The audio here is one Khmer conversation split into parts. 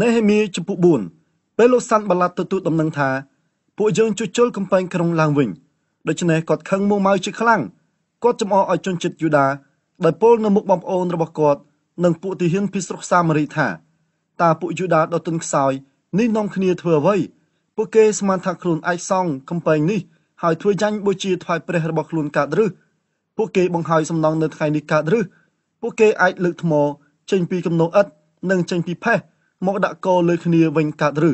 នេហេមៀជំពូក4ពេលលោកសាន់បាឡាត់ទទួលដំណឹងថាពួកយើងជួសជុលកំពែងក្រុងឡើងវិញដូច្នេះគាត់ខឹងមួម៉ៅជាខ្លាំងគាត់ចំអកឲ្យជនជាតិយូដាដោយពោលនៅមុខបងប្អូនរបស់គាត់និងពួកទាហានពីស្រុកសាមារីថាតើពួកយូដាដ៏ទន់ខ្សោយនេះនាំគ្នាធ្វើអ្វីពួកគេស្មានថាខ្លួនអាចសង់កំពែងនេះហើយធ្វើយ៉ាញ់បូជាថ្វាយព្រះរបស់ខ្លួនកើតឬពួកគេបង្ហើយសំណង់នៅថ្ងៃនេះកើតឬពួកគេអាចលើកថ្មចេញពីគំនរឥដ្ឋនិងចេញពីផេះមកដាក់កលើគ្នាវិញកើតឬ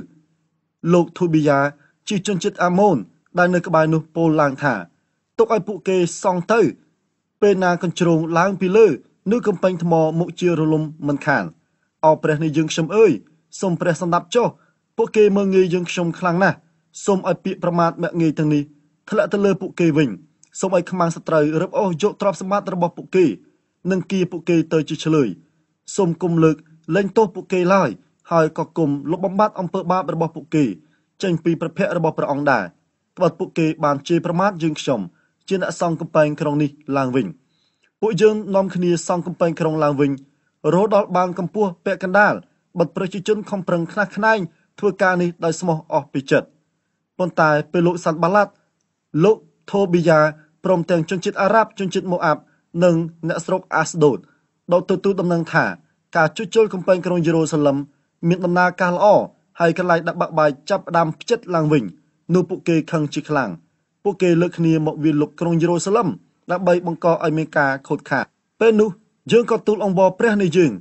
លោកធូប៊ីយ៉ាជាជនជាតិអាម៉ូនដែលនៅក្បែរនោះពោលឡើងថាទុកឲ្យពួកគេសង់ទៅពេលណាកញ្ជ្រោងឡើងពីលើនៅកំពែងថ្មមកជារលំមិនខានអោព្រះនៃយើងខ្ញុំអើយសូមព្រះសម្ដាប់ចុះពួកគេមើលងាយយើងខ្ញុំខ្លាំងណាស់សូមឲ្យពាក្យប្រមាថមាក់ងាយទាំងនេះធ្លាក់ទៅលើពួកគេវិញសូមឲ្យខ្មាំងសត្រូវរឹបអូសយកទ្រព្យសម្បត្តិរបស់ពួកគេនិងគៀពួកគេទៅជាឆ្លើយសូមគុំលើកលែងទោសពួកគេឡើយហើយក៏គុំលុបបំបាត់អំពើបាបរបស់ពួកគេចេញពីព្រះភ័ក្ត្ររបស់ព្រះអង្គដែរត្បិតពួកគេបានជេរប្រមាថយើងខ្ញុំជាអ្នកសង់កំពែងក្រុងនេះឡើងវិញពួកយើងនាំគ្នាសង់កំពែងក្រុងឡើងវិញរហូតដល់បានកម្ពស់ពាក់កណ្ដាលបិទប្រជាជនខំប្រឹងខ្នះខ្នែងធ្វើការនេះដោយស្មោះអស់ពីចិត្តប៉ុន្តែពេលលោកសាន់បាឡាត់លោកថូប៊ីយ៉ាព្រមទាំងជនជាតិអារ៉ាប់ជនជាតិម៉ូអាប់និងអ្នកស្រុកអាស្ដូតដល់ទទួលដំណឹងថាការជួសជុលកំពែងក្រុងយេរូសាឡឹមមានដំណើរការល្អហើយកន្លែងដាក់បាក់បែកចាប់ផ្ដើមផ្ចិតឡើងវិញនោះពួកគេខឹងជាខ្លាំងពួកគេលើកគ្នាមកវាលុកក្រុងយេរូសាឡឹមដើម្បីបង្កឲ្យមានការខូចខាតពេលនោះយើងក៏ទូលអង្វរព្រះនៃយើង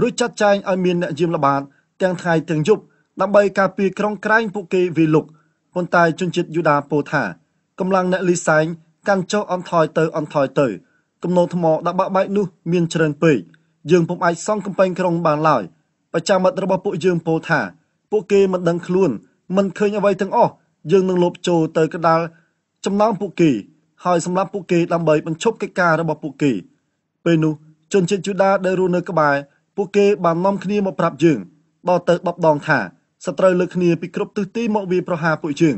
រួចចាត់ចែងឲ្យមានអ្នកយាមល្បាតទាំងថ្ងៃទាំងយប់ដើម្បីការពារក្រុងក្រែងពួកគេវាលុកប៉ុន្តែជនជាតិយូដាពោលថាកម្លាំងអ្នកលីសែងកាន់ចុះអន់ថយទៅអន់ថយទៅគំនរថ្មដាក់បាក់បែកនោះមានច្រើនពេកយើងពុំអាចសង់កំពែងក្រុងបានឡើយបច្ចាមិត្តរបស់ពួកយើងពោលថាពួកគេមិនដឹងខ្លួនមិនឃើញអ្វីទាំងអស់យើងនឹងលបចូលទៅកណ្ដាលចំណោមពួកគេហើយសម្លាប់ពួកគេដើម្បីបញ្ឈប់កិច្ចការរបស់ពួកគេពេលនោះជនជាតិយូដាដែលរស់នៅក្បែរពួកគេបាននាំគ្នាមកប្រាប់យើងដល់ទៅ10ដងថាសត្រូវលើកគ្នាពីគ្រប់ទិសទីមកវាប្រហារពួកយើង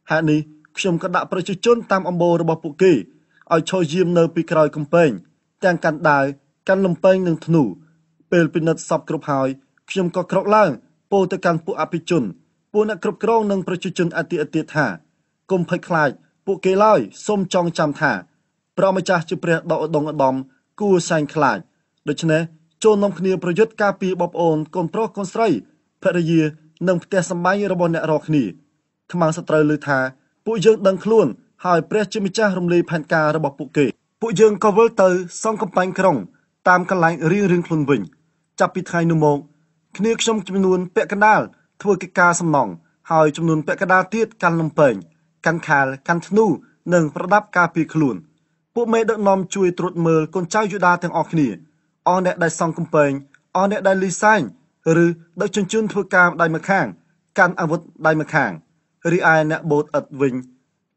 ហេតុនេះខ្ញុំក៏ដាក់ប្រជាជនតាមអំបូររបស់ពួកគេឲ្យឈរយាមនៅពីក្រោយកំពែងទាំងកាន់ដាវកាន់លំពែងនិងធ្នូពេលពិនិត្យសពគ្រប់ហើយខ្ញុំក៏ក្រោកឡើងពោលទៅកាន់ពួកអភិជនពួកអ្នកគ្រប់គ្រងនិងប្រជាជនអតិអទៀតថាកុំភ័យខ្លាចពួកគេឡើយសូមចងចាំថាព្រះម្ចាស់ជាព្រះដ៏ឧត្តមឧត្តមគួរសែងខ្លាចដូច្នេះចូលនាំគ្នាប្រយុទ្ធការពារបងប្អូនកូនប្រុសកូនស្រីភរិយានិងផ្ទះសម្បែងរបស់អ្នករាល់គ្នាខ្មាំងសត្រូវលើថាពួកយើងដឹងខ្លួនហើយព្រះជាម្ចាស់រំលាយផែនការរបស់ពួកគេពួកយើងក៏វិលទៅសង់កំពែងក្រុងតាមកន្លែងរៀងៗខ្លួនវិញចាប់ពីថ្ងៃនោះមកគ្នាខ្ញុំចំនួនពាក់កណ្ដាលធ្វើកិច្ចការសំណង់ហើយចំនួនពាក់កណ្ដាលទៀតកាន់លំពែងកាន់ខែលកាន់ធ្នូនិងប្រដាប់ការពារខ្លួនពួកមេដឹកនាំជួយត្រួតមើលកូនចៅយូដាទាំងអស់គ្នាអស់អ្នកដែលសង់កំពែងអស់អ្នកដែលលីសែងឬដឹកជញ្ជូនធ្វើការដៃម្ខាងកាន់អាវុធដៃម្ខាងរីឯអ្នកបូតឥដ្ឋវិញ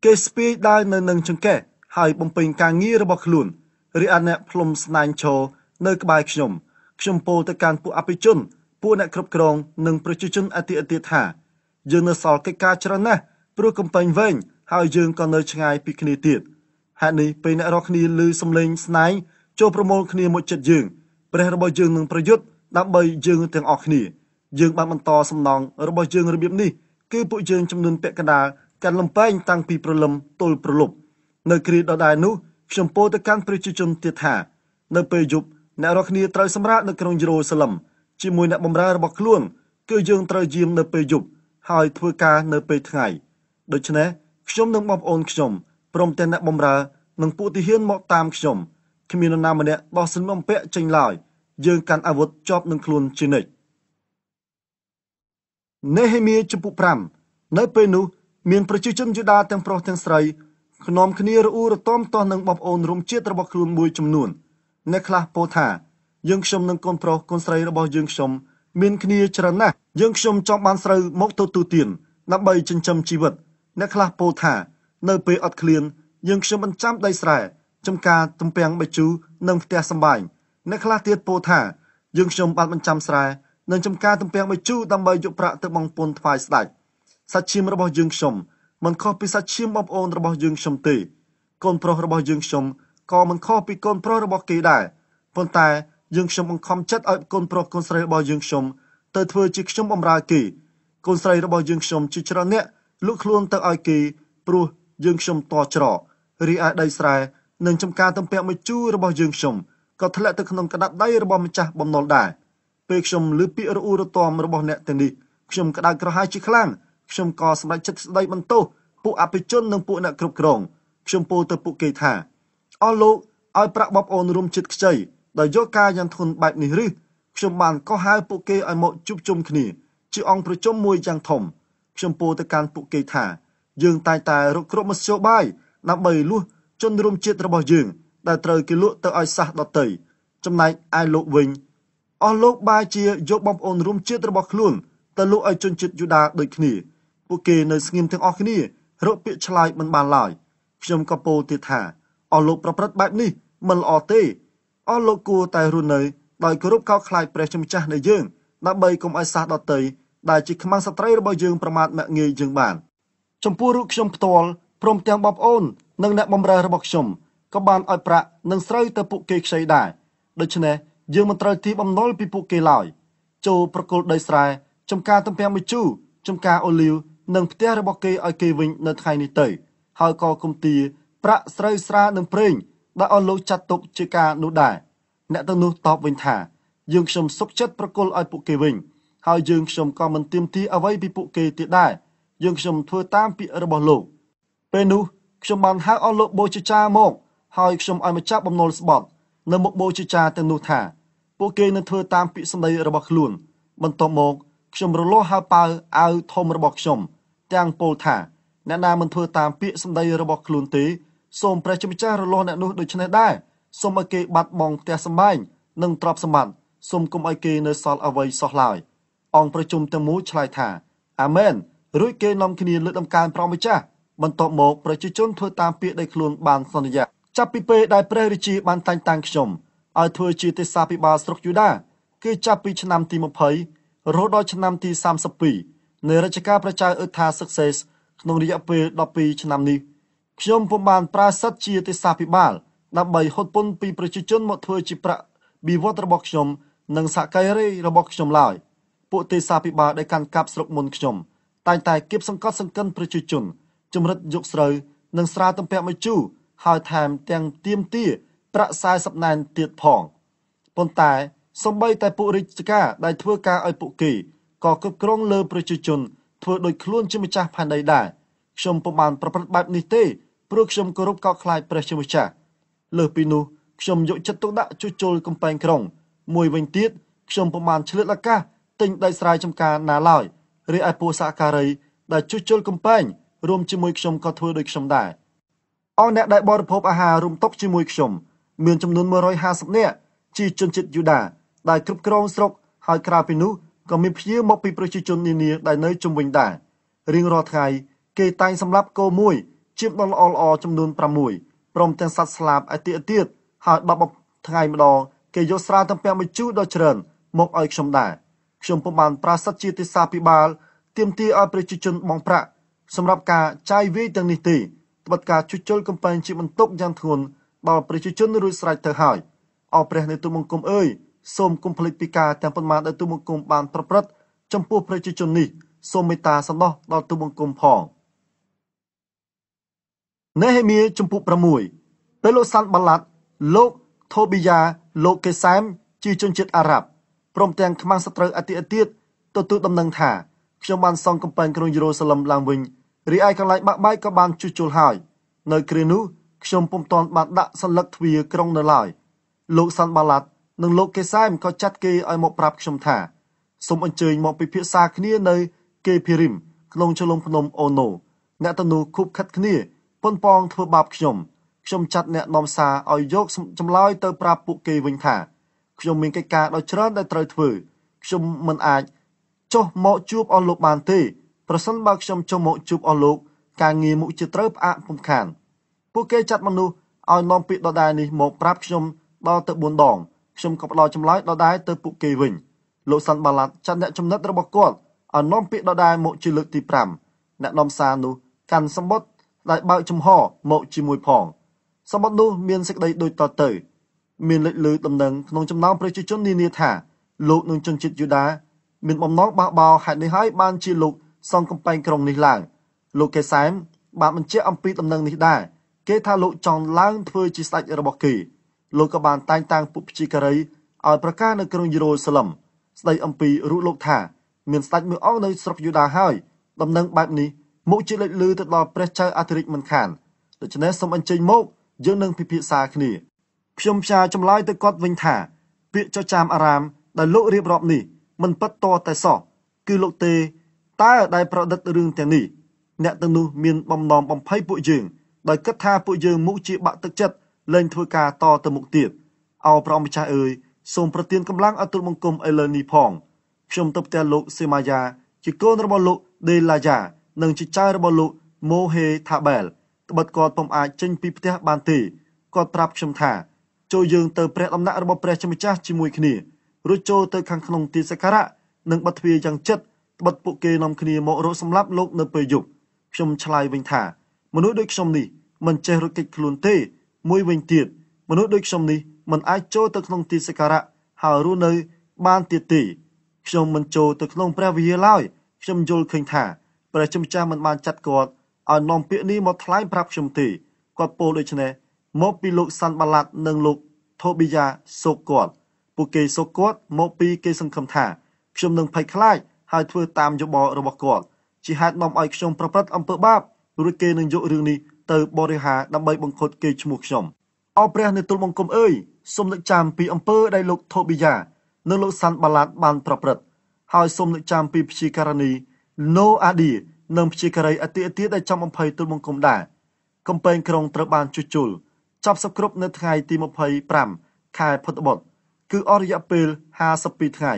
គេស្ពាយដើរនៅនឹងចង្កេះហើយបំពេញការងាររបស់ខ្លួនរីឯអ្នកផ្លុំស្នែងឈរនៅក្បែរខ្ញុំខ្ញុំពោលទៅកាន់ពួកអភិជនពួកអ្នកគ្រប់គ្រងនិងប្រជាជនអតិអទៀតថាយើងនៅសល់កិច្ចការច្រើនណាស់ព្រោះកំពែងវែងហើយយើងក៏នៅឆ្ងាយពីគ្នាទៀតហេតុនេះពេលអ្នករាល់គ្នាឮសំឡេងស្នែងចូលប្រមូលគ្នាមកចិត្តយើងព្រះរបស់យើងនឹងប្រយុទ្ធដើម្បីយើងទាំងអស់គ្នាយើងបានបន្តសំណង់របស់យើងរបៀបនេះគឺពួកយើងចំនួនពាក់កណ្ដាលកាន់លំពែងតាំងពីព្រលឹមទល់ព្រលប់នៅគ្រាដដែលនោះខ្ញុំពោលទៅកាន់ប្រជាជនទៀតថានៅពេលយប់អ្នករាល់គ្នាត្រូវសម្រាកនៅក្រុងយេរូសាឡឹមជាមួយអ្នកបម្រើរបស់ខ្លួនគឺយើងត្រូវយាមនៅពេលយប់ហើយធ្វើការនៅពេលថ្ងៃដូច្នេះខ្ញុំនិងបងប្អូនខ្ញុំព្រមទាំងអ្នកបម្រើនិងពួកទាហានមកតាមខ្ញុំគ្មាននរណាម្នាក់ដោះសម្លៀកបំពាក់ចេញឡើយយើងកាន់អាវុធជាប់នឹងខ្លួនជានិច្ចនេហេមៀជំពូក5នៅពេលនោះមានប្រជាជនយូដាទាំងប្រុសទាំងស្រីនាំគ្នារអ៊ូរទាំទាស់នឹងបងប្អូនរួមជាតិរបស់ខ្លួនមួយចំនួនអ្នកខ្លះពោលថាយើងខ្ញុំនិងកូនប្រុសកូនស្រីរបស់យើងខ្ញុំមានគ្នាច្រើនណាស់យើងខ្ញុំចង់បានស្រូវមកទទួលទានដើម្បីចិញ្ចឹមជីវិតអ្នកខ្លះពោលថានៅពេលអត់ឃ្លានយើងខ្ញុំបញ្ចាំដីស្រែចំការទំពាំងបាយជូរនិងផ្ទះសម្បែងអ្នកខ្លះទៀតពោលថាយើងខ្ញុំបានបញ្ចាំស្រែនិងចំការទំពាំងបាយជូរដើម្បីយកប្រាក់ទៅបង់ពន្ធថ្វាយស្ដេចសាច់ឈាមរបស់យើងខ្ញុំមិនខុសពីសាច់ឈាមបងប្អូនរបស់យើងខ្ញុំទេកូនប្រុសរបស់យើងខ្ញុំក៏មិនខុសពីកូនប្រុសរបស់គេដែរប៉ុន្តែយើងខ្ញុំបង្ខំចិត្តឲ្យកូនប្រុសកូនស្រីរបស់យើងខ្ញុំ ទៅធ្វើជាខ្ញុំបម្រើគេកូនស្រីរបស់យើងខ្ញុំជាច្រើនអ្នកលក់ខ្លួនទៅឲ្យគេព្រោះយើងខ្ញុំតច្រករីឯដីស្រែនិងចំការទំពាក់មួយជូររបស់យើងខ្ញុំក៏ធ្លាក់ទៅក្នុងកណ្ដាប់ដៃរបស់ម្ចាស់បំណុលដែរពេលខ្ញុំឮពាក្យរអ៊ូរទាំរបស់អ្នកទាំងនេះខ្ញុំក្តៅក្រហាយជាខ្លាំងខ្ញុំក៏សម្រេចចិត្តស្ដីបន្ទោសពួកអភិជននិងពួកអ្នកគ្រប់គ្រងខ្ញុំពោលទៅពួកគេថាអស់លោកឲ្យប្រាក់បងប្អូនរួមជាតិខ្ចីដោយយកការយ៉ាងធ្ងន់បែបនេះឬខ្ញុំបានកោះហៅពួកគេឲ្យមកជួបជុំគ្នាជាអង្គប្រជុំមួយយ៉ាងធំខ្ញុំពោលទៅកាន់ពួកគេថាយើងតែងតែរកគ្រប់មធ្យោបាយដើម្បីលួសជនរួមជាតិរបស់យើងដែលត្រូវគេលក់ទៅឲ្យសាសដទៃចំណែកឯលោកវិញអស់លោកបែរជាយកបងប្អូនរួមជាតិរបស់ខ្លួនទៅលក់ឲ្យជនជាតិយូដាដូចគ្នាពួកគេនៅស្ងៀមទាំងអស់គ្នារកពាក្យឆ្លើយមិនបានឡើយខ្ញុំក៏ពោលទៀតថាអស់លោកប្រព្រឹត្តបែបនេះមិនល្អទេអស់លោកគួរតែរស់នៅដោយគោរពកោតខ្លាចព្រះជាម្ចាស់នៃយើងដើម្បីកុំឲ្យសាសដទៃដែលជាខ្មាំងសត្រូវរបស់យើងប្រមាថមាក់ងាយយើងបានចំពោះរូបខ្ញុំផ្ទាល់ព្រមទាំងបងប្អូននិងអ្នកបម្រើរបស់ខ្ញុំក៏បានឲ្យប្រាក់និងស្រូវទៅពួកគេខ្ចីដែរដូច្នេះយើងមិនត្រូវទារបំណុលពីពួកគេឡើយចូលប្រគល់ដីស្រែចំការទំពាំងម្ជូរចំការអូលីវនិងផ្ទះរបស់គេឲ្យគេវិញនៅថ្ងៃនេះទៅហើយក៏គុំទារប្រាក់ស្រូវស្រានិងប្រេងដែលអស់លោកចាត់ទុកជាការនោះដែរអ្នកទាំងនោះតបវិញថាយើងខ្ញុំសុខចិត្តប្រគល់ឲ្យពួកគេវិញហើយយើងខ្ញុំក៏មិនទាមទារអ្វីពីពួកគេទៀតដែរយើងខ្ញុំធ្វើតាមពាក្យរបស់លោកពេលនោះខ្ញុំបានហៅអស់លោកបូជាចាមកហើយខ្ញុំឲ្យម្ចាស់បំណុលស្បត់នៅមុខបូជាចាទាំងនោះថាពួកគេនឹងធ្វើតាមពាក្យសម្ដីរបស់ខ្លួនបន្ទាប់មកខ្ញុំរលាស់ហៅប៉ាវអាវធំរបស់ខ្ញុំទាំងពោលថាអ្នកណាមិនធ្វើតាមពាក្យសម្ដីរបស់ខ្លួនទេសូមព្រះជាម្ចាស់រលាស់អ្នកនោះដូច្នេះដែរសូមឲ្យគេបាត់បង់ផ្ទះសម្បែងនិងទ្រព្យសម្បត្តិសូមកុំឲ្យគេនៅសល់អ្វីសោះឡើយអង្គប្រជុំទាំងមូលឆ្លើយថាអាមែនរួចគេនាំគ្នាលើកដំកើងព្រះម្ចាស់បន្ទាប់មកប្រជាជនធ្វើតាមពាក្យដែលខ្លួនបានសន្យាចាប់ពីពេលដែលព្រះរាជាបានតែងតាំងខ្ញុំឲ្យធ្វើជាទេសាភិបាលស្រុកយូដាគឺចាប់ពីឆ្នាំទី20រហូតដល់ឆ្នាំទី32នៃរជ្ជកាលព្រះចៅអ៊ឺថាសឹកសេសក្នុងរយៈពេល12ឆ្នាំនេះខ្ញុំពុំបានប្រើសិទ្ធិជាទេសាភិបាលដើម្បីហត់ពន្ធពីប្រជាជនមកធ្វើជាប្រាក់បៀវត្សរបស់ខ្ញុំនិងសហការីរបស់ខ្ញុំឡើយពួកទេសាភិបាលដែលកាន់កាប់ស្រុកមុនខ្ញុំតែងតែគៀបសង្កត់សង្កិនប្រជាជនជំរិតយកស្រូវនិងស្រាទំពាក់ម្ជូរហើយថែមទាំងទាមទារប្រាក់40ណែនទៀតផងប៉ុន្តែសូម្បីតែពួករាជការដែលធ្វើការឲ្យពួកគេក៏គ្រប់គ្រងលើប្រជាជនធ្វើដោយខ្លួនជាម្ចាស់ផែនដីដែរខ្ញុំពុំបានប្រព្រឹត្តបែបនេះទេព្រោះខ្ញុំគោរពកោតខ្លាចព្រះជាម្ចាស់លើសពីនោះខ្ញុំយកចិត្តទុកដាក់ជួសជុលកំពែងក្រុងមួយវិញទៀតខ្ញុំពុំបានឆ្លៀតឱកាសទិញដីស្រែចម្ការណាឡើយរីឯពួកសហការីដែលជួសជុលកំពែងរួមជាមួយខ្ញុំក៏ធ្វើដូចខ្ញុំដែរអស់អ្នកដែលបរិភោគអាហាររួមតុជាមួយខ្ញុំមានចំនួន150នាក់ជាជនជាតិយូដាដែលគ្រប់គ្រងស្រុកហើយក្រៅពីនោះក៏មានភ្ញៀវមកពីប្រជាជននានាដែលនៅជុំវិញដែររៀងរាល់ថ្ងៃគេតែងសម្លាប់គោមួយជាបដ៏ល្អៗចំនួន6ព្រមទាំងសត្វស្លាបឯទៀតទៀតហើយ10ថ្ងៃម្ដងគេយកស្រាទំពាំងម្ជូរដ៏ច្រើនមកឲ្យខ្ញុំដែរខ្ញុំពុំបានប្រើសិទ្ធិជាទេសាភិបាលទាមទារឲ្យប្រជាជនបង់ប្រាក់សម្រាប់ការចាយវាយទាំងនេះទេត្បិតការជួសជុលកំពែងជាបន្ទុកយ៉ាងធ្ងន់ដល់ប្រជាជនរួចស្រេចទៅហើយអោព្រះនៃទូលបង្គំអើយសូមកុំភ្លេចពីការទាំងប៉ុន្មានដែលទូលបង្គំបានប្រព្រឹត្តចំពោះប្រជាជននេះសូមមេត្តាសន្តោសដល់ទូលបង្គំផងនេហេមៀជំពូក6ពេលលោកសាន់បាឡាត់លោកថូប៊ីយ៉ាលោកកេសែមជាជនជាតិអារ៉ាប់ព្រមទាំងខ្មាំងសត្រូវអតិទៀតទទួលដំណឹងថាខ្ញុំបានសង់កំពែងក្រុងយេរូសាឡឹមឡើងវិញរីឯកន្លែងបាក់បែកក៏បានជួសជុលហើយនៅគ្រានោះខ្ញុំពុំទាន់បានដាក់សន្លឹកទ្វារក្រុងនៅឡើយលោកសាន់បាឡាត់និងលោកកេសែមក៏ចាត់គេឲ្យមកប្រាប់ខ្ញុំថាសូមអញ្ជើញមកពិភាក្សាគ្នានៅកេភីរីមក្នុងជ្រលងភ្នំអូណូអ្នកទាំងនោះខុបខិតគ្នាប៉ុនប៉ងធ្វើបាបខ្ញុំខ្ញុំចាត់អ្នកនាំសារឲ្យយកចម្លើយទៅប្រាប់ពួកគេវិញថាខ្ញុំមានកិច្ចការដ៏ច្រើនដែលត្រូវធ្វើខ្ញុំមិនអាចចុះមកជួបអស់លោកបានទេប្រសិនបើខ្ញុំចុះមកជួបអស់លោកការងារមុខជាត្រូវផ្អាកពុំខានពួកគេចាត់មនុស្សឲ្យនាំពាក្យដដែលនេះមកប្រាប់ខ្ញុំដល់ទៅ4ដងខ្ញុំក៏ផ្ដល់ចម្លើយដដែលទៅពួកគេវិញលោកសាន់បាឡាត់ចាត់អ្នកចំណិតរបស់គាត់ឲ្យនាំពាក្យដដែលមកជាលើកទី5អ្នកនាំសារនោះកាន់សម្បត្តិដែលបើកចំហមកជាមួយផងសម្បត្តិនោះមានសេចក្តីដូចតទៅមានលេចលឺដំណឹងក្នុងចំណោមប្រជាជននានាថាលោកនិងជនជាតិយូដា មានបំណងបះបោរហេតុនេះហើយបានជាលោកសង់កំពែងក្រុងនេះឡើងលោកកេសែមបានបញ្ជាក់អំពីដំណឹងនេះដែរគេថាលោកចង់ឡើងធ្វើជាស្ដេចរបស់គេលោកក៏បានតែងតាំងពួកព្យាការីឲ្យប្រកាសនៅក្រុងយេរូសាឡឹមស្ដីអំពីរូបលោកថាមានស្ដេចមួយអង្គនៅស្រុកយូដាហើយដំណឹងបែបនេះមុខជាលេចលឺទៅដល់ព្រះចៅអធិរាជមិនខានដូច្នេះសូមអញ្ជើញមកយើងនឹងពិភាក្សាគ្នាខ្ញុំផ្សាយចម្លើយទៅគាត់វិញថាពាក្យចចាមអារាមដែលលោករៀបរាប់នេះមិនពិតតតែសោះគឺលោកទេតើដែលប្រឌិតរឿងទាំងនេះអ្នកទាំងនោះមានបំណងបំភ័យពួកយើងដោយគិតថាពួកយើងមុខជាបាក់ទឹកចិត្តលែងធ្វើការតទៅមុខទៀតអោព្រះម្ចាស់អើយសូមប្រទានកម្លាំងឲ្យទូលបង្គំឥឡូវនេះផងខ្ញុំទៅផ្ទះលោកសេម៉ាយ៉ាជាកូនរបស់លោកដេឡាយ៉ានិងជាចៅរបស់លោកម៉ូហេថាបែលត្បិតគាត់ពុំអាចចេញពីផ្ទះបានទេគាត់ប្រាប់ខ្ញុំថាចូលយើងទៅព្រះដំណាក់របស់ព្រះជាម្ចាស់ជាមួយគ្នារួចចូលទៅខាងក្នុងទីសក្ការៈនិងបិទទ្វារយ៉ាងជិតត្បិតពួកគេនាំគ្នាមករកសម្លាប់លោកនៅពេលយប់ខ្ញុំឆ្លើយវិញថាមនុស្សដូចខ្ញុំនេះមិនចេះរត់គេចខ្លួនទេមួយវិញទៀតមនុស្សដូចខ្ញុំនេះមិនអាចចូលទៅក្នុងទីសក្ការៈហើយរស់នៅបានទៀតទេខ្ញុំមិនចូលទៅក្នុងព្រះវិហារឡើយខ្ញុំយល់ឃើញថាព្រះជាម្ចាស់មិនបានចាត់គាត់ឲ្យនាំពាក្យនេះមកថ្លែងប្រាប់ខ្ញុំទេគាត់ពោលដូច្នេះមកពីលោកសាន់បាឡាត់និងលោកថូប៊ីយ៉ាសូកគាត់ពួកគេសូកគាត់មកពីគេសង្ឃឹមថាខ្ញុំនឹងភ័យខ្លាចហើយធ្វើតាមយោបល់របស់គាត់ជាហេតុនាំឲ្យខ្ញុំប្រព្រឹត្តអំពើបាបរួចគេនឹងយករឿងនេះទៅបរិហារដើម្បីបង្ខូចគេឈ្មោះខ្ញុំអោព្រះនៃទូលបង្គំអើយសូមនឹកចាំពីអំពើដែលលោកថូប៊ីយ៉ានិងលោកសាន់បាឡាត់បានប្រព្រឹត្តហើយសូមនឹកចាំពីព្យាការីណូអាឌីនិងព្យាការីអតិអទៀតដែលចង់បំភ័យទូលបង្គំដែរកំពែងក្រុងត្រូវបានជួសជុលចប់សព្វគ្រប់នៅថ្ងៃទី25ខែពុទ្ធបុត្រគឺអស់រយៈពេល52ថ្ងៃ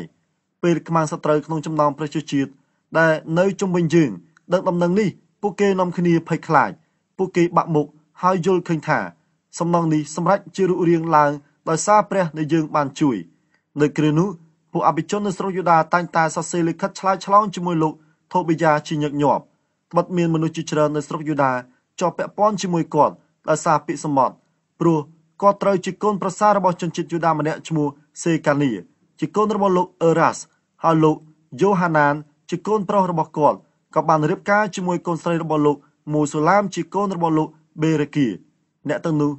ពេលខ្មាំងសត្រូវក្នុងចំណោមប្រជាជាតិដែលនៅជុំវិញយើងដឹងដំណឹងនេះពួកគេនាំគ្នាភ័យខ្លាចពួកគេបាក់មុខហើយយល់ឃើញថាសំណងនេះសម្រេចជារូបរាងឡើងដោយសារព្រះនៃយើងបានជួយនៅគ្រានោះពួកអភិជននៅស្រុកយូដាតែងតែសរសេរលិខិតឆ្លើយឆ្លងជាមួយលោកថូប៊ីយ៉ាជាញឹកញាប់ត្បិតមានមនុស្សជាច្រើននៅស្រុកយូដាជាប់ពាក់ព័ន្ធជាមួយគាត់ដោយសារពាក្យសម្បត្តិព្រោះគាត់ត្រូវជាកូនប្រសាររបស់ជនជាតិយូដាម្នាក់ឈ្មោះសេកានីជាកូនរបស់លោកអឺរ៉ាសហើយលោកយ៉ូហាណានជាកូនប្រុសរបស់គាត់ក៏បានរៀបការជាមួយកូនស្រីរបស់លោកមូសូឡាមជាកូនរបស់លោកបេរគីអ្នកទាំងនោះ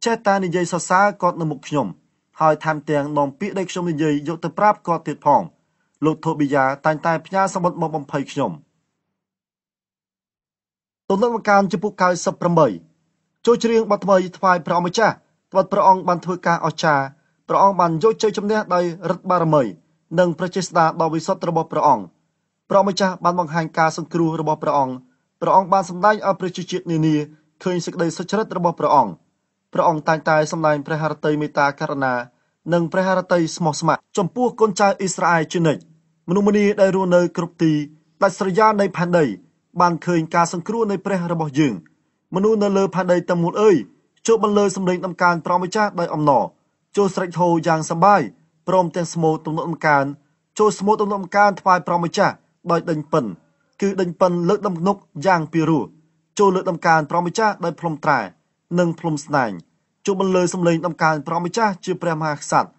ចេះតែនិយាយសរសើរគាត់នៅមុខខ្ញុំហើយថែមទាំងនាំពាក្យដែលខ្ញុំនិយាយយកទៅប្រាប់គាត់ទៀតផងលោកថូប៊ីយ៉ាតែងតែផ្ញើសម្បត្តិមកបំភ័យខ្ញុំទំនុកបង្កើនចំពោះ98ចូលច្រៀងបទថ្មីថ្វាយព្រះម្ចាស់ត្បិតព្រះអង្គបានធ្វើការអស្ចារ្យព្រះអង្គបានយកជ័យជំនះដោយឫទ្ធិបារមីនិងព្រះចេស្តាដ៏វិសុទ្ធរបស់ព្រះអង្គព្រះម្ចាស់បានបង្ហាញការសង្គ្រោះរបស់ព្រះអង្គព្រះអង្គបានសម្ដែងឲ្យប្រជាជាតិនានាឃើញសេចក្តីសុចរិតរបស់ព្រះអង្គព្រះអង្គតែងតែសម្ដែងព្រះハរតីមេត្តាករុណានិងព្រះハរតីស្មោះស្ម័គ្រចំពោះកូនចៅអ៊ីស្រាអែលជានិច្ចមនុស្សម្នាដែលរស់នៅគ្រប់ទីដាច់ស្រយាលនៃផែនដីបានឃើញការសង្គ្រោះនៃព្រះរបស់យើងមនុស្សនៅលើផែនដីទាំងមូលអើយចូលបន្លឺសម្លេងដំកើងព្រះម្ចាស់ដោយអំណរចូលស្រែកហូយ៉ាងសប្បាយព្រមទាំងស្មូតទំនុកដំកើងចូលស្មូតទំនុកដំកើងថ្វាយព្រះម្ចាស់ដោយដេញពិនគឺដេញពិនលើកដំនុកយ៉ាងពីរោះចូលលើកដំកើងព្រះម្ចាស់ដោយផ្លុំត្រែនិងផ្លុំស្នែងចូលបន្លឺសម្លេងដំកើងព្រះម្ចាស់ជាព្រះមហាក្សត្រ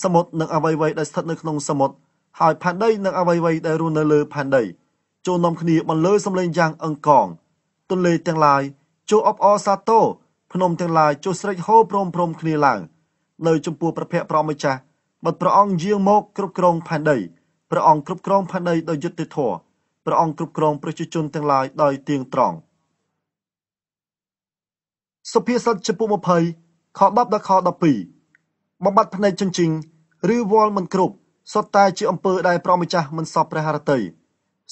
សមុទ្រនិងអ្វីៗដែលស្ថិតនៅក្នុងសមុទ្រហើយផែនដីនិងអ្វីៗដែលរស់នៅលើផែនដីចូលនាំគ្នាបន្លឺសម្លេងយ៉ាងអង្កងទន្លេទាំងឡាយចូលអបអរសាទរភ្នំទាំងឡាយចូលស្រែកហូព្រមព្រំគ្នាឡើងនៅចំពោះព្រះភ័ក្ត្រព្រះម្ចាស់បិទព្រះអង្គយាងមកគ្រប់គ្រងផែនដីព្រះអង្គគ្រប់គ្រងផែនដីដោយយុត្តិធម៌ព្រះអង្គគ្រប់គ្រងប្រជាជនទាំងឡាយដោយទៀងត្រង់សុភាសិតចំពោះ20ខ10ដល់ខ12បំបត្តិភ្នែកជញ្ជីងឬវល់មិនគ្រប់សុទ្ធតែជាអំពើដែលព្រះម្ចាស់មិនសពព្រះハរតី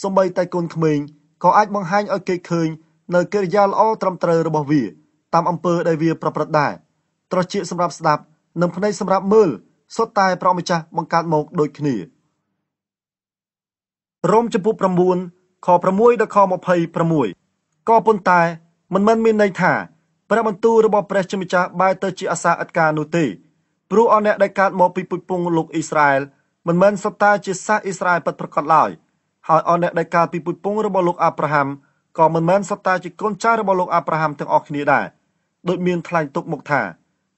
សូម្បីតែកូនក្មេងក៏អាចបង្ហាញឲ្យគេឃើញនៅកិរិយាល្អត្រឹមត្រូវរបស់វាតាមអំពើដែលវាប្រព្រឹត្តដែរត្រចៀកសម្រាប់ស្ដាប់និងភ្នែកសម្រាប់មើលសុទ្ធតែព្រះម្ចាស់បង្កើតមកដូចគ្នារ៉ូមចំពោះ9ខ6ដល់ខ26ក៏ប៉ុន្តែមិនមែនមានន័យថាព្រះបន្ទូលរបស់ព្រះជាម្ចាស់បែរទៅជាអាសាឥតការនោះទេព្រោះអស់អ្នកដែលកើតមកពីពូជពង្សលោកអ៊ីស្រាអែលមិនមែនសុទ្ធតែជាសាសអ៊ីស្រាអែលពិតប្រាកដឡើយហើយអស់អ្នកដែលកើតពីពូជពង្សរបស់លោកអាប់រ៉ាហាំក៏មិនមែនសុទ្ធតែជាកូនចៅរបស់លោកអាប់រ៉ាហាំទាំងអស់គ្នាដែរដូចមានថ្លែងទុកមកថា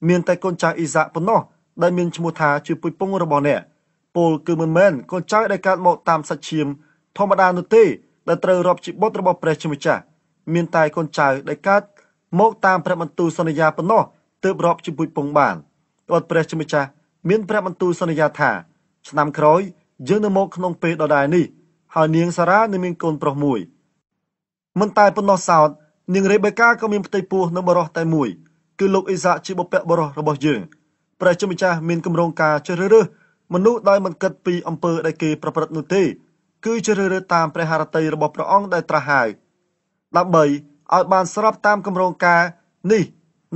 មានតែកូនចៅអ៊ីសាកប៉ុណ្ណោះដែលមានឈ្មោះថាជាពូជពង្សរបស់អ្នក ពលគឺមិនមែនកូនចៅដែលកើតមកតាមសាច់ឈាមធម្មតានោះទេដែលត្រូវរាប់ជាបុត្ររបស់ព្រះជាម្ចាស់មានតែកូនចៅដែលកើតមកតាមព្រះបន្ទូលសន្យាប៉ុណ្ណោះទើបរាប់ជាពូជពងបានត្បិតព្រះជាម្ចាស់មានព្រះបន្ទូលសន្យាថាឆ្នាំក្រោយយើងនឹងមកក្នុងពេលដដែលនេះហើយនាងសារ៉ានឹងមានកូនប្រុសមួយមិនតែប៉ុណ្ណោះសោតនាងរេបេកាក៏មានផ្ទៃពោះនឹងបុរសតែមួយគឺលោកអ៊ីសាកជាបុព្វបុរសរបស់យើងព្រះជាម្ចាស់មានគម្រោងការជ្រើសរើសមនុស្សដោយមិនគិតពីអំពើដែលគេប្រព្រឹត្តនោះទេគឺជ្រើសរើសតាមព្រះハរតីរបស់ព្រះអង្គដែលត្រាស់ហៅដើម្បីឲ្យបានស្របតាមគម្រោងការនេះ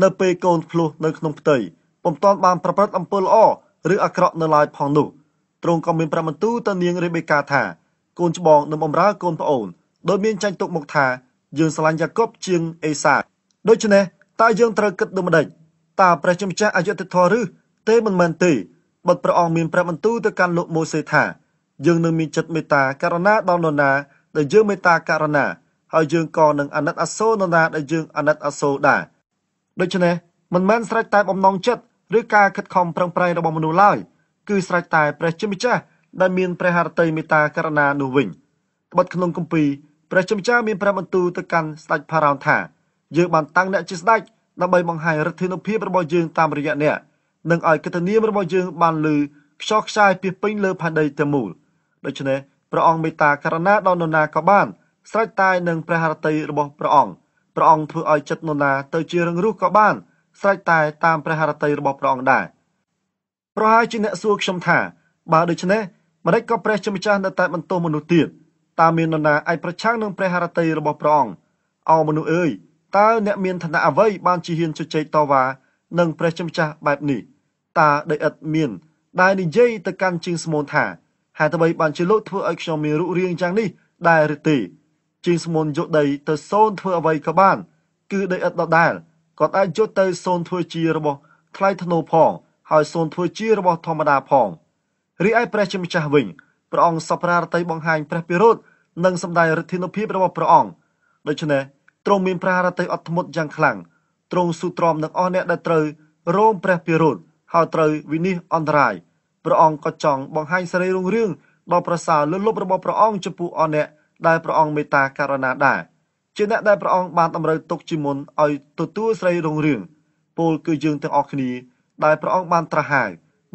នៅពេលកូនភ្លោះនៅក្នុងផ្ទៃពុំទាន់បានប្រព្រឹត្តអំពើល្អឬអាក្រក់នៅឡើយផងនោះទ្រង់ក៏មានព្រះបន្ទូលទៅនាងរេបេកាថាកូនច្បងនឹងបម្រើកូនប្អូនដោយមានចាញ់ទុកមកថាយើងស្រឡាញ់យ៉ាកុបជាងអេសាដូច្នេះតើយើងត្រូវគិតដូចម្តេចតើព្រះជាម្ចាស់អយុត្តិធម៌ឬទេមិនមែនទេបិទព្រះអង្គមានព្រះបន្ទូលទៅកាន់លោកម៉ូសេថាយើងនឹងមានចិត្តមេត្តាករុណាដល់នរណាដែលយើងមេត្តាករុណាហើយយើងក៏នឹងអាណិតអាសូរនរណាដែលយើងអាណិតអាសូរដែរដូច្នេះមិនមែនស្រេចតែបំណងចិត្តឬការខិតខំប្រឹងប្រែងរបស់មនុស្សឡើយគឺស្រេចតែព្រះជាម្ចាស់ដែលមានព្រះハរតីមេត្តាករុណានោះវិញត្បិតក្នុងគម្ពីរព្រះជាម្ចាស់មានព្រះបន្ទូលទៅកាន់ស្ដេចផារ៉ោនថាយើងបានតាំងអ្នកជាស្ដេចដើម្បីបង្ហាញឫទ្ធានុភាពរបស់យើងតាមរយៈអ្នកនិងឲ្យកិត្តិនាមរបស់យើងបានឮខ្យល់ខ្ចាយពាសពេញលើផែនដីទាំងមូលដូច្នេះព្រះអង្គមេត្តាករុណាដល់នរណាក៏បានស្រេចតែនឹងព្រះハរតីរបស់ព្រះអង្គព្រះអង្គធ្វើឲ្យចិត្តនរណាទៅជារឹងរូសក៏បានស្រេចតែតាមព្រះハរតីរបស់ព្រះអង្គដែរប្រហែលជាអ្នកសួរខ្ញុំថាបើដូច្នេះម្តេចក៏ព្រះជាម្ចាស់នៅតែបន្ទោសមនុស្សទៀតតើមាននរណាអាចប្រឆាំងនឹងព្រះハរតីរបស់ព្រះអង្គអោមនុស្សអើយតើអ្នកមានឋានៈអ្វីបានជាហ៊ានជជែកតវ៉ានឹងព្រះជាម្ចាស់បែបនេះតើដីឥដ្ឋមានដែលនិយាយទៅកាន់ជាងស្មូនថាហេតុអ្វីបានជាលោកធ្វើឲ្យខ្ញុំមានរូបរាងយ៉ាងនេះដែរឬទេជាងស្មូនយកដីទៅសូនធ្វើអ្វីក៏បានគឺដីឥដ្ឋដដែលគាត់អាចយកទៅសូនធ្វើជារបស់ថ្លៃថ្នូរផងហើយសូនធ្វើជារបស់ធម្មតាផងរីឯព្រះជាម្ចាស់វិញព្រះអង្គសពព្រះハរតីបង្ហាញព្រះពិរោធនិងសម្ដែងឫទ្ធានុភាពរបស់ព្រះអង្គដូច្នេះទ្រង់មានព្រះハរតីអត់ធ្មត់យ៉ាងខ្លាំងទ្រង់ស៊ូទ្រាំនឹងអស់អ្នកដែលត្រូវរងព្រះពិរោធហើយត្រូវវិនិច្ឆ័យអន្តរាយព្រះអង្គក៏ចង់បង្ហាញសេរីរុងរឿងដ៏ប្រសើរលើសលប់របស់ព្រះអង្គចំពោះអស់អ្នកដែលព្រះអង្គមេត្តាករុណាដែរជាអ្នកដែលព្រះអង្គបានតម្រូវទុកជាមុនឲ្យទទួលសេរីរុងរឿងពោលគឺយើងទាំងអស់គ្នាដែលព្រះអង្គបានត្រាស់ហៅ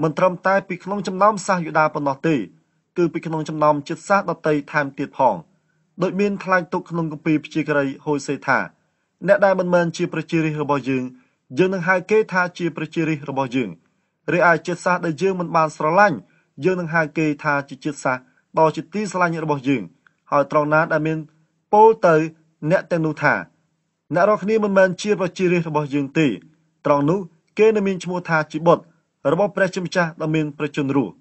មិនត្រឹមតែពីក្នុងចំណោមសាសយូដាប៉ុណ្ណោះទេគឺពីក្នុងចំណោមជាតិសាសន៍ដទៃថែមទៀតផងដោយមានថ្លែងទុកក្នុងគម្ពីរព្យាការីហូសេថាអ្នកដែលមិនមែនជាប្រជារាស្ត្ររបស់យើងយើងនឹងហៅគេថាជាប្រជារាស្ត្ររបស់យើងរីឯជាតិសាសន៍ដែលយើងមិនបានស្រឡាញ់យើងនឹងហៅគេថាជាជាតិសាសន៍ដ៏ជាទីស្រឡាញ់របស់យើងហើយត្រង់ណាដែលមានពោលទៅអ្នកទាំងនោះថាអ្នករាល់គ្នាមិនមែនជាប្រជារាស្ត្ររបស់យើងទេត្រង់នោះគេនឹងមានឈ្មោះថាជាបុត្ររបស់ព្រះជាម្ចាស់ដ៏មានព្រះជន្មរស់។